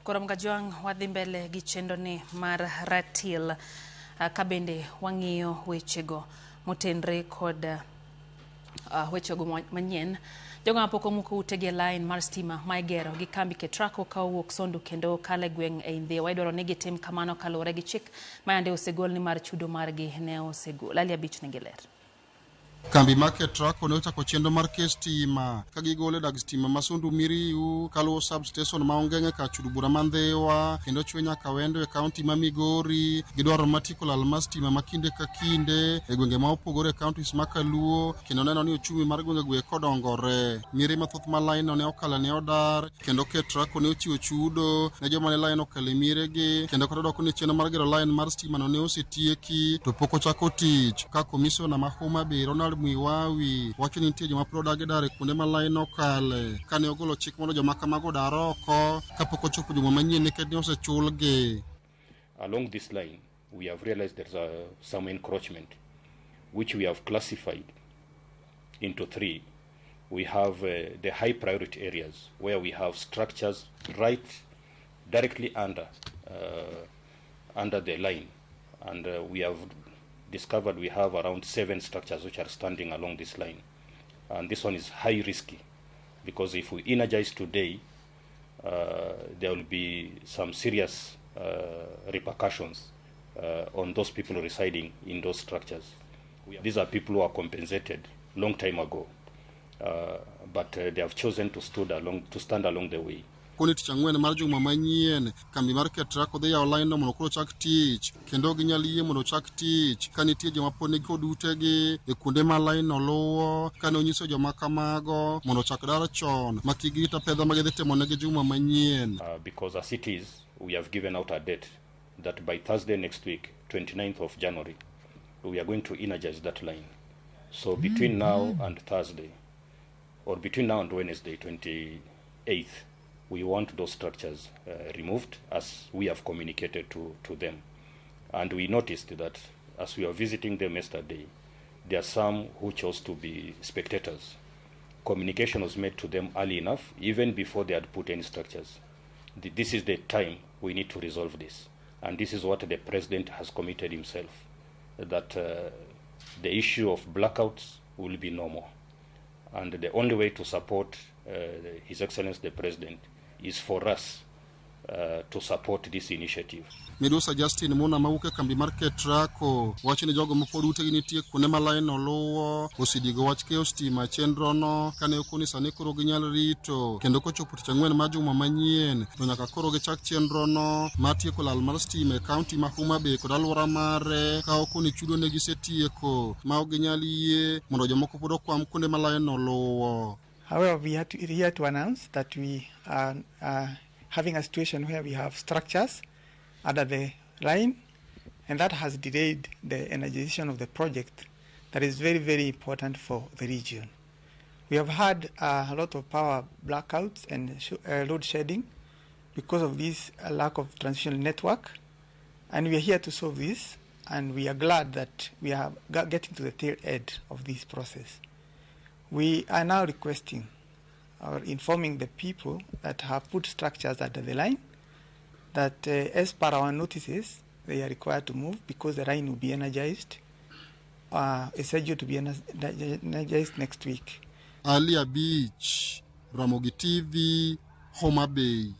Koro Mgajwang' wadhi mbele gi chenro ni mar ratil ka bende wang'iyo wechego motenre kod wechego manyien. Jogo mapok omuko utegi e line mar stima ma igero gi kambi Ketraco ka owuok Sondu kendo kalo e gweng' ei Ndhiwa idwaro ni gitim kamano kaluwore gi chik ma yande osegol ni mar chudo margi ne osegol. Ali Abich nigi ler. Kambi mar Ketraco ne ochako chenro mar keyo stima ka gigolo e dag stima ma Sondu Miriu kaluwo substation ma Ongeng'e kar chud bura ma Ndhiwa kendo chwe nyaka Wendo e kaunti ma Migori. Gidwaro mar tieko lal mar stima ma kinde ka kinde e gwenge ma opogore e kauntis ma Kaluo kendo neno ni ochumi mar gwenge go eko odongore. Miere mathoth ma lain no ne okale ne odar kendo Ketraco ne ochiwo chudo ne joma ne lain okalo e mieregi kendo kata doko ni chenro mar gero lain mar stima no ne osetieki to pok ochako tich. Ka komisona ma Homa Bay Ronald Mwiwawi wacho ni nitie joma pod odagi dar e kuonde ma lain okale kane ogolo chik mondo joma kamago odar oko kapok ochopo juma manyien nikech ne osechulgi. Along this line, we have realized there's some encroachment, which we have classified into three. We have the high priority areas where we have structures right directly under the line, and we have discovered we have around 7 structures which are standing along this line, and this one is high risky because if we energize today, there will be some serious repercussions on those people residing in those structures. These are people who are compensated long time ago, but they have chosen to stand along the way. Koni tich ang'wen mar juma manyien, kambi mar Ketraco dhi yawo lain no mondo koro ochak tich kendo ok ginyal yie mondo ochak tich ka nitie joma pod nigi kod utegi e kuonde ma lain no luwo kane onyiso joma kamago mondo ochak dar chon ma kik girit apedha ma gidhi timo negi juma manyien. Because as it is, we have given out a date that by Thursday next week, 29th of January, we are going to energize that line. So between now and Thursday, or between now and Wednesday, 28th, we want those structures removed as we have communicated to them. And we noticed that as we were visiting them yesterday, there are some who chose to be spectators. Communication was made to them early enough, even before they had put any structures. This is the time we need to resolve this. And this is what the president has committed himself, that the issue of blackouts will be no more. And the only way to support His Excellency the President is for us to support this initiative. Midusa Justin Muna mawuok e kambi mar Ketraco wacho ni jogo mapod utegi nitie kuonde ma lain no luwo osediego wach keyo stima e chenro no kane okoni sani koro ginyal rito kendo kochopo tich ang'wen mar juma manyien to nyaka koro gichak chenro no mar tieko lal mar stima e kaunti ma Homa Bay kod alwora mare ka okoni chudo ne gisetieko ma ok ginyal yie mondo jomoko pod okwam kuonde ma lain no luwo. However, we are here to announce that we are having a situation where we have structures under the line, and that has delayed the energization of the project that is very, very important for the region. We have had a lot of power blackouts and load shedding because of this lack of transmission network, and we are here to solve this, and we are glad that we are getting to the tail end of this process. We are now requesting or informing the people that have put structures under the line that as per our notices, they are required to move because the line will be energized, is scheduled to be energized next week. Ali Abich, Ramogi TV, Homa Bay.